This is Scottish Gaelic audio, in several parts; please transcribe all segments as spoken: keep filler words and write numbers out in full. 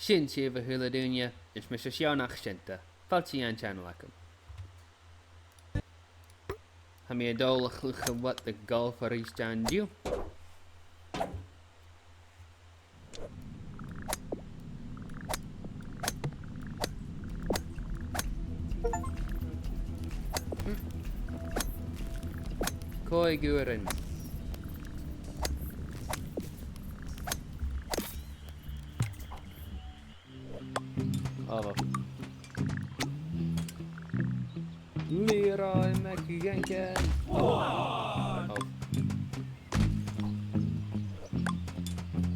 Sin sibh, a h-uile duine, is mise Seán Achsinta. Fàilte dhan channel agam. Tha mi a' dol a chluich What the Golf a-rithist an-diugh. Còig uairean. Ò, bhò. Leroy McJenkins. Ò.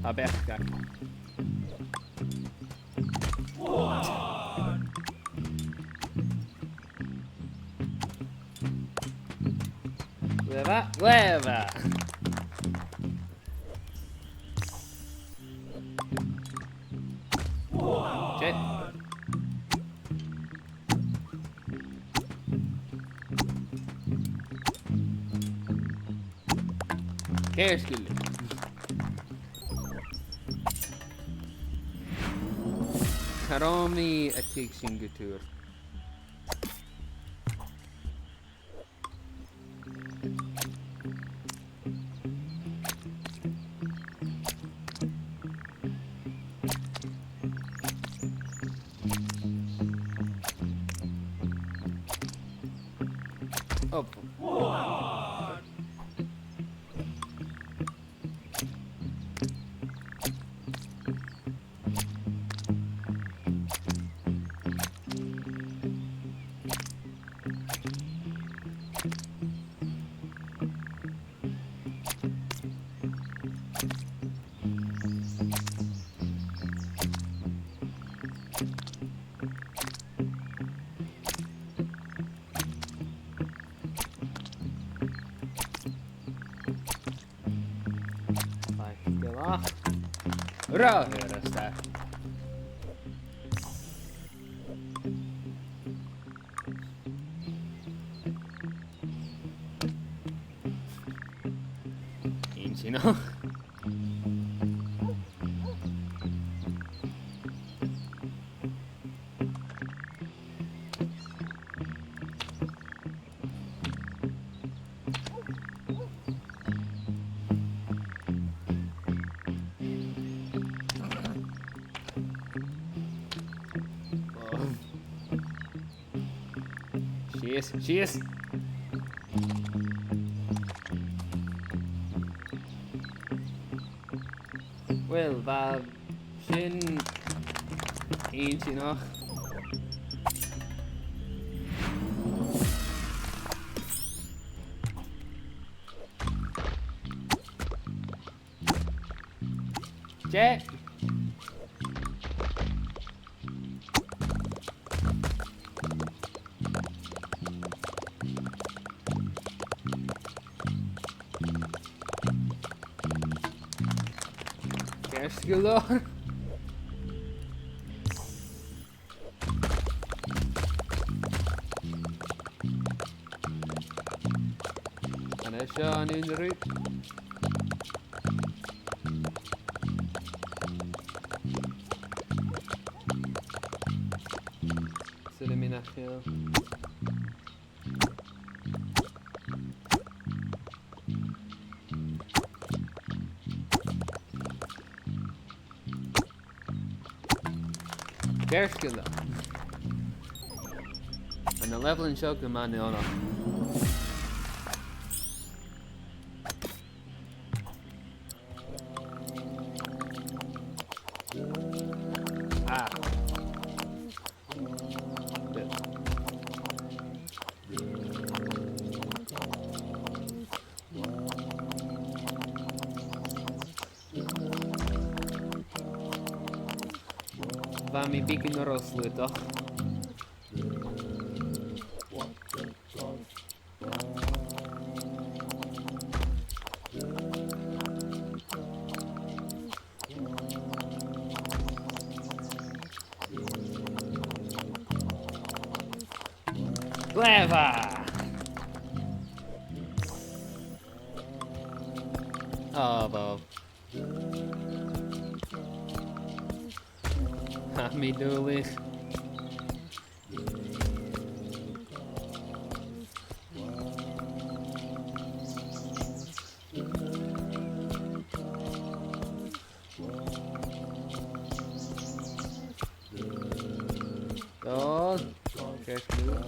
Tha beachd aca. Glè mhath, glè mhath. Seadh. Ceart gu leòr. Cha robh mi a' tuigsinn gu tur. Up. Faic gu lach. Ro fhurasta. Inntinneach. Sìos, sìos. Uill, bha sin inntinneach. Dè? Ceart gu leòr. An e seo an aon rud? Saoilidh mi nach eil. Ceart gu leòr. Tha na leibheilean seo gu math neònach. Ah. Bha mi beagan ro shlaodach. Glè mhath! Ah, bò. Tha mi duilich. Dol. Ceart gu leòr.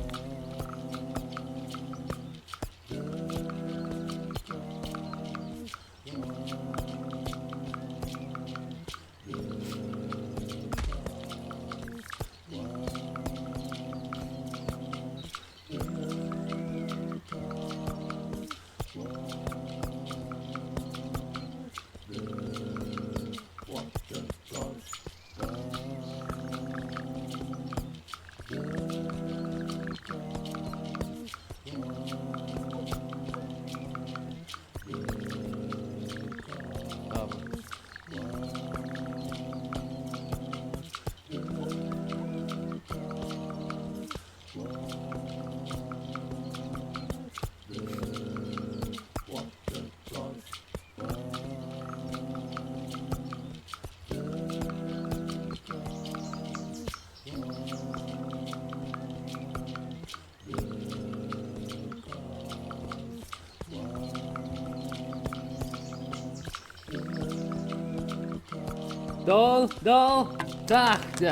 Dol, dol, tachd.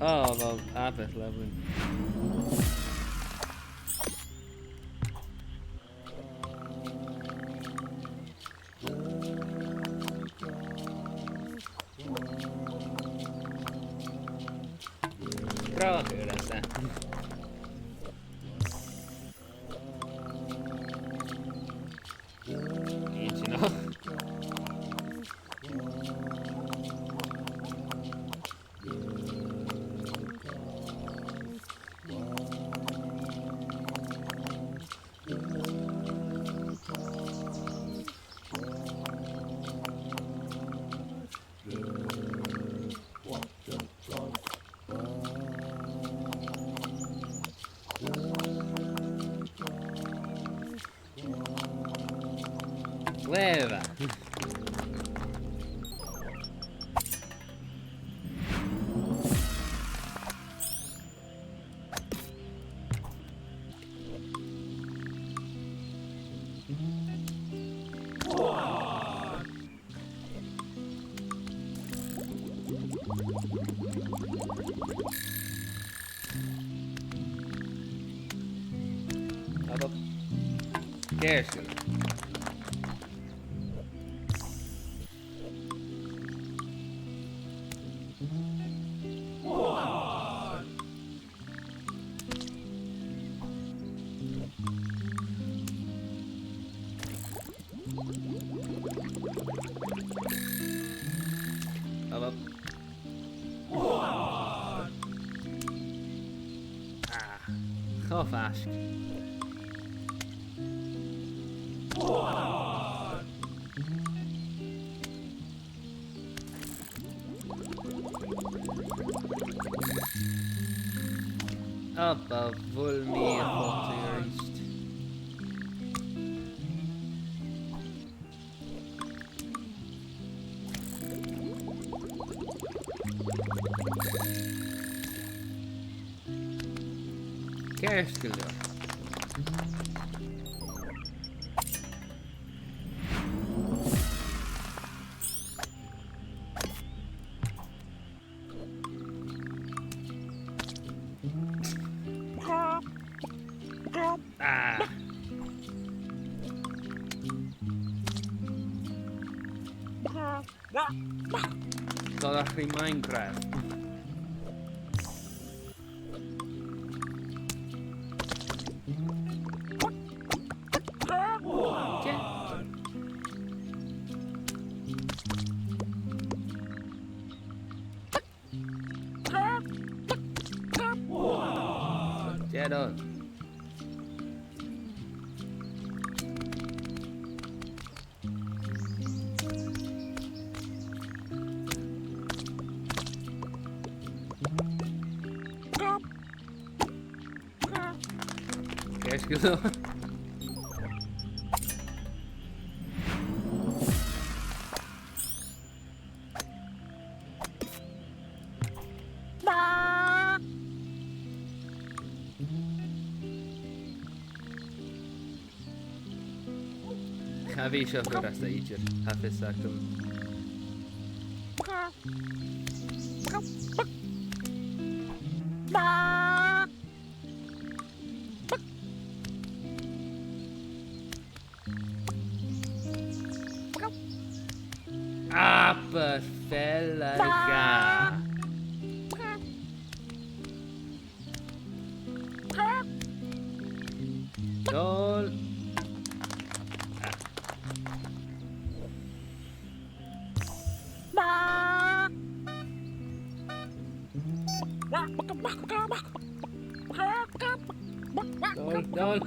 Oh, well, abair leibh. Bravo, that's that. Easy enough. Glè mhath. Ceart gu leòr. Hello. Ah, cho faisg. Ò, bha, bhuail mi a' pholl a-rithist. Ceart gu leòr. Ah. Dòigh ri Minecraft. Dè tha dol? Ceart gu leòr. Cha bhi seo furasta idir, tha fios agam. Abair fèill a dhà. Dol. Ah. Dol, dol.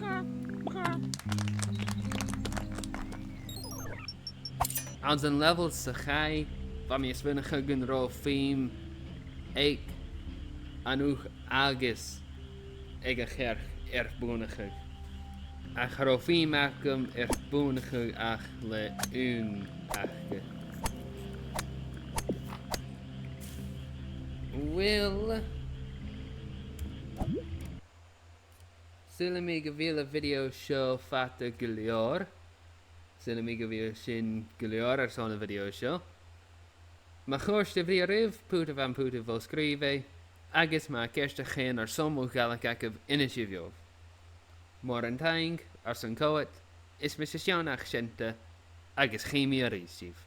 Anns an level sa chaidh, bha mi a' smaoineachadh gun robh feum aig an uchd agus aig a' chearc air buannachadh. Ach cha robh feum agam air buannachadh ach le aon aca. Uill, saoilidh mi gu bheil a' video seo fada gu leòr. Saoilidh mi gu bheil sin gu leòr airson a' video seo. Ma chòrd a' video ribh, putaibh am putan fo-sgrìobhadh, agus ma tha ceist a chionn airson mo Ghàidhlig agaibh, innsibh dhomh. Mòran taing airson coimhead, is mise Seán Ach Seanta, agus chì mi a-rithist sibh.